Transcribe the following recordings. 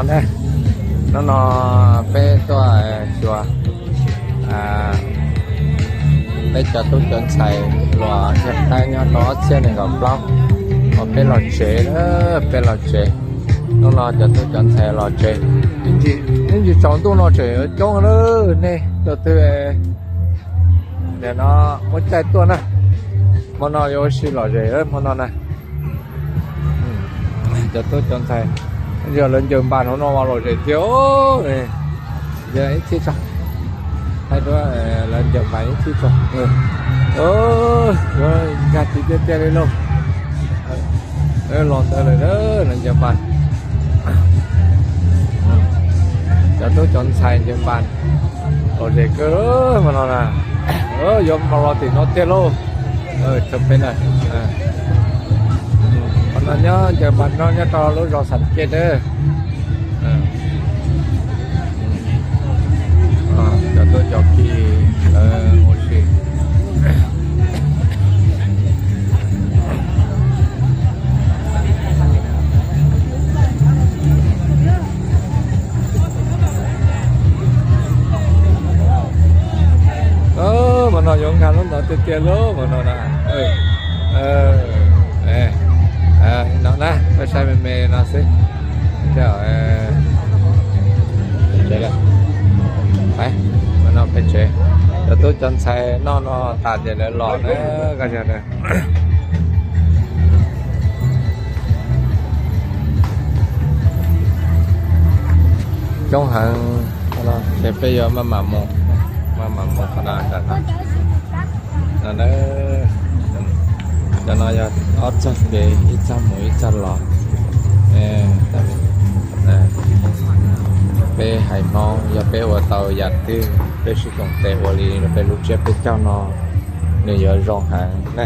Hnub no peb tuaj xyuas peb cov tub cov ntxhais los yog qaib nyob rau ob txhiab nees nkaum plaub, uas peb los tsev, peb los tsev. Hnub no cov tub cov ntxhais los tsev, ib ntsis tsaus ntuj no tseem yuav coob lawm nej. Tus twg nim no muaj caij tuaj na, hmo no yuav ua si lom zem hmo no na. Cov tub cov ntxhais, yog lawv ncaws npas hauv no mas lom zem tiag. Ib txhib tso, thaij duab lawv ncaws npas ib txhib tso. Yuav nkag tiv tiag tiag li lauj. Los ntawd lawm, lawv ncaws npas. Cov tub cov ntxhais ncaws npas lom zem kawg hmo no na. Yuav mus los tim no tiag lauj. Tsoom peb na, qhov no nyob ncaws npas no nyob rau lub zos Xam Kiaj na. Cov tub cov ki lawv ua si. Hmo no yuav nkag lub ntawd tiag tiag lauj hmo no na. No na, peb saib me me no xwb. Hmo no peb tsev, cov tub cov ntxhais noj no tas ces lawv los na. Coob heev, ces peb yuav maj mam mus, maj mam mus qhov no ntawm no. Cov no yog ob txoj kev ib txoj mus ib txoj los. Peb haiv Hmoob yog peb ua tau yam twg peb sib koom tes ua li peb lub tsiab peb caug no, nws yuav zoo heev na.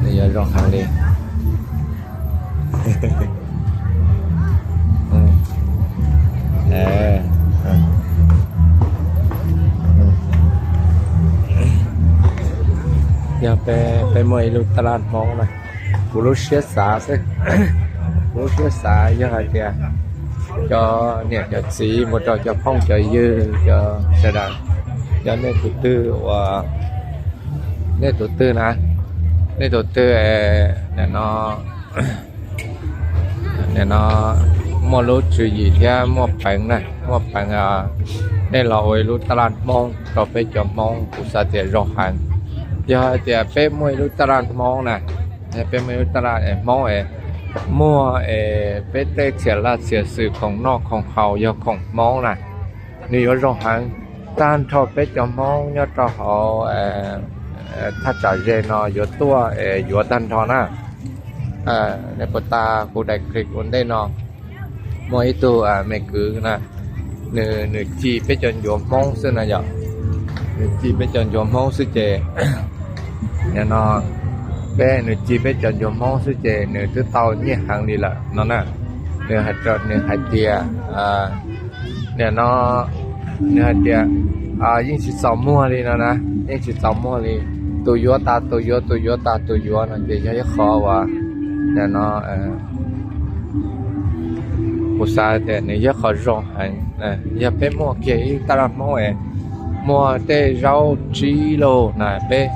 Nws yuav zoo heev li. Yog peb muaj ib lub taj laj Hmoob na, kuv lub siab xav xwb, kuv lub siab xav yog hais tias cov niam cov txiv mus rau cov phooj cov ywg, cov sawv daws, yog nej tus twg uas, nej tus twg na, nej tus twg nim no, nim no muaj lub tswv yim thiab muaj peev na, muaj peev, nej los ua ib lub taj laj Hmoob rau peb cov Hmoob, kuv xav tias zoo heev. Yog hais tias peb muaj ib lub taj laj Hmoob na, peb muaj ib lub taj laj Hmoob es muaj es peb tej txhia laj txhia xwm khoom noj khoom haus yog khoom Hmoob na, nws yuav zoo heev. Tag nrho peb cov Hmoob nyob rau hauv thaj tsam ze no yuav tuaj es yuav tag nrho na. Nej puas tas kuv daim clip ua ntej no, muaj ib tug me kwv na, nws, nws ci peb cov ncuav Hmoob xwb na yom. Nws ci peb cov ncuav Hmoob xwb ces, nim no, peb, nws ci peb cov ncuav Hmoob xwb ces nws twb tau nyiaj heev li lawm no na. Nws hais rau, nws hais tias, nim no, nws hais tias yeej tsis txaus muag li no na, yeej tsis txaus muag li. Tus yuav tas tus yuav, tus yuav tas tus yuav no ces yog ib qho uas, nim no, kuv xav tias nws yog qhov zoo heev. Yog peb muaj kiag ib taj laj Hmoob es muaj tej zaub tsib lauj na, peb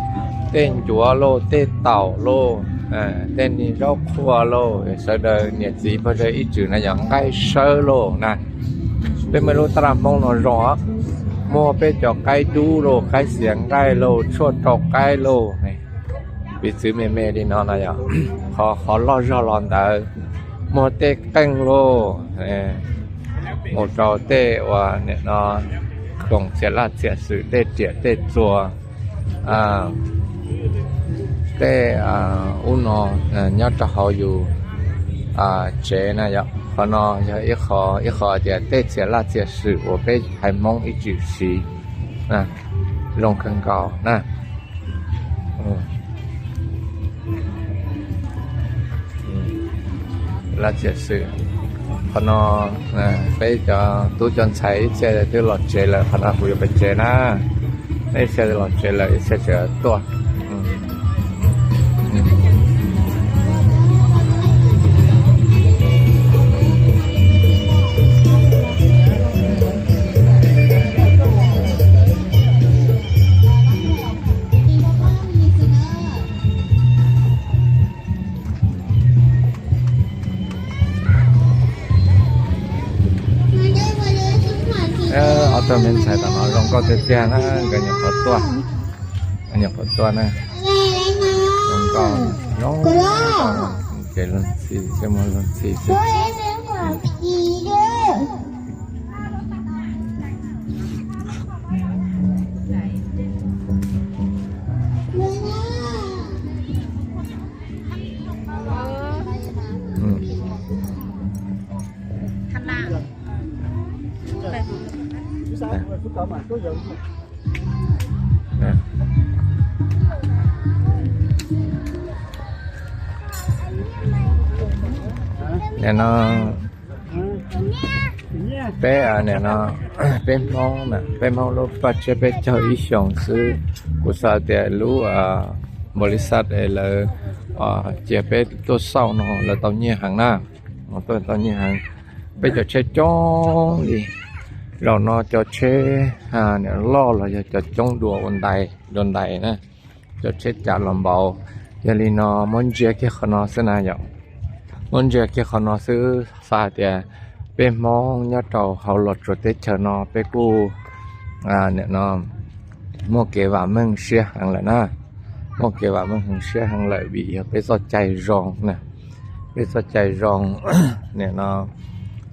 tej ncuav lauj, tej taum lauj, tej niag zaub qhua lauj, sawv daws niam txiv pog sawv ib txwm na yog nqaij sawb lauj na. Peb muaj lub taj laj Hmoob no zoo os, muaj peb cov qaib dub lauj, qaib xiav nqaij lauj, tshuaj rau qaib lauj. Piv txwv me me li no no yog qhov, qhov loj zog los ntawd, muaj tej qeej lauj, mus rau tej uas nim no khoom txhia laj txhia xwm, tej riam tej txuas, tej ub no nyob rau hauv yus tsev na yom. Qhov no yog ib qho, ib qho tias tej txhia laj txhia xwm uas peb haiv Hmoob ib txwm siv zoo kawg nkaus na. Laj txhia xwm, qhov no peb cov tub cov ntxhais ib txhia twb los tsev lawm, qhov no kuv yuav pem tsev na. Ib txhia twb los tsev lawm, ib txhia tseem tuaj. Txoj me ntxhais tom no zoo nkauj tiag tiag na, nkawd nyuam qhuav tuaj, nyuam qhuav tuaj na. Zoo nkauj, zoo nkauj, ces luag ntxhi, tej muag luag ntxhi xwb. Nim no peb, nim no peb Hmoob na, peb Hmoob lub paj tsiab peb caug ib xyoos xwb. Kuv xav tias lub npaum li xav es lawv cia peb tuaj xauj no lawv tau nyiaj heev na, tuaj tau nyiaj heev. Peb cov tsheb coob li, zaum no cov tsheb loj los yog cov coob dua ua ntais dua ntais na, cov tsheb cas los npaum. Yog li no muab ntsia kiag qhov no xwb na yom, muab ntsia kiag qhov no xwb xav hais tias peb Hmoob nyob rau hauv Los Tsuas teb chaws no peb kuj nim no muaj kev vam meej siab heev lawm na, muaj kev vam meej heev siab heev lawm vim yog peb txoj cai zoo na, peb txoj cai zoo. Nim no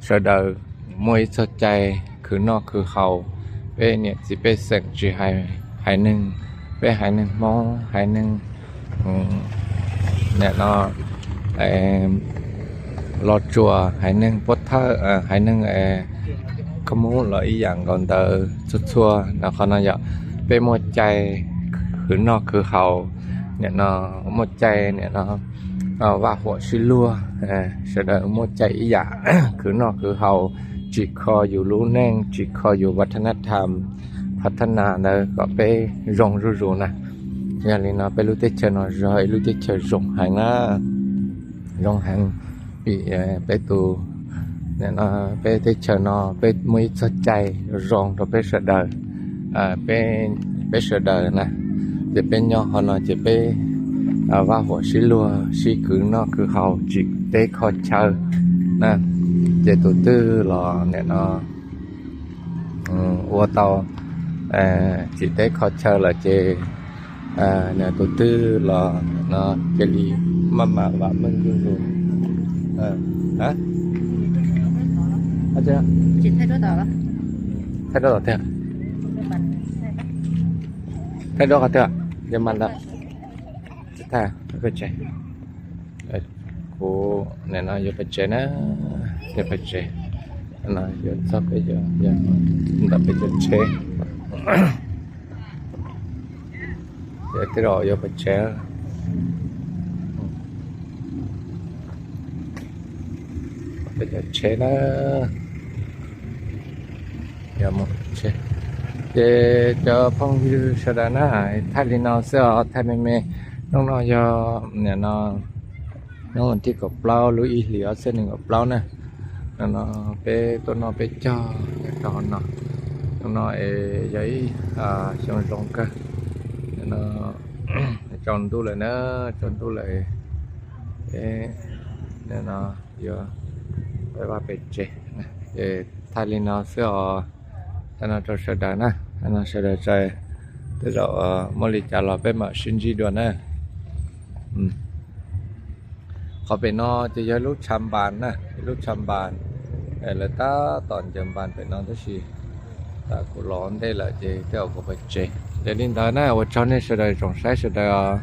sawv daws muaj ib txoj cai khwv noj khwv haus, peb niam txiv pej xeem tsis hais, haiv neeg, peb haiv neeg Hmoob, haiv neeg nim no Los Tsuas, haiv neeg Pub Thawj, haiv neeg Khab Mub los ib yam nkaus ntawd txhua txhua no. Qhov no yog peb muaj cai khwv noj khwv haus, nim no muaj cai nim no vaj huam sib luag, sawv daws muaj cai ib yam khwv noj khwv haus, tsim kho yus lub neej, tsim kho yus vaj thab nab tham, phav thab nas ntawd kom peb zoo zuj zus na. Yog li no peb lub teb chaws no yog ib lub teb chaws zoo heev na, zoo heev vim peb tus, peb teb chaws no peb muaj ib txoj cai zoo rau peb sawv daws, peb sawv daws na, ces peb nyob qhov no ces peb vaj huam sib luag, sib khwv noj khwv haus, tsim teb kho chaw na, ces tus twg los nim no ua tau tsim teb kho chaw lawm ces tus twg los no cia li maj mam vam meej zuj zus. Thaij duab tom tiag, thaij duab qhov twg, yog mas ntawd, tsis thaij pem tsev. Kuv nim no yuav pem tsev na, yuav pem tsev, no yuav txog peb, ntawm peb cov tsheb, yog tej zaum yuav pem tsev. Peb cov tsheb na, ces cov phooj ywg sawv daws na, thaij li no xwb os, thaij me me. Hnub no yog nim no hnub tim kaum plaub lub ib hlis ob txhiab nees nkaum plaub na. No peb tuaj noj peb caug nyob rau no. Hnub no es yog ib xyoo zoo kawg. No tsaus ntuj lawm na, tsaus ntuj lawm. No yuav peb vaj pem tsev, ces thaij li no xwb os. Thaij no rau sawv daws na, thaij no sawv daws tso, tej zaum muaj li cas los peb mam sib ntsib dua na. Qhov pem no ces yog lub tshav npas na, lub tshav npas, lawv tab tom ncaws npas pem no tab sis kuv los ntej lawm ces tej zaum kuv pem tsev. Ces li ntawd na, ua tsaug nej sawv daws tsoom saib sawv daws os.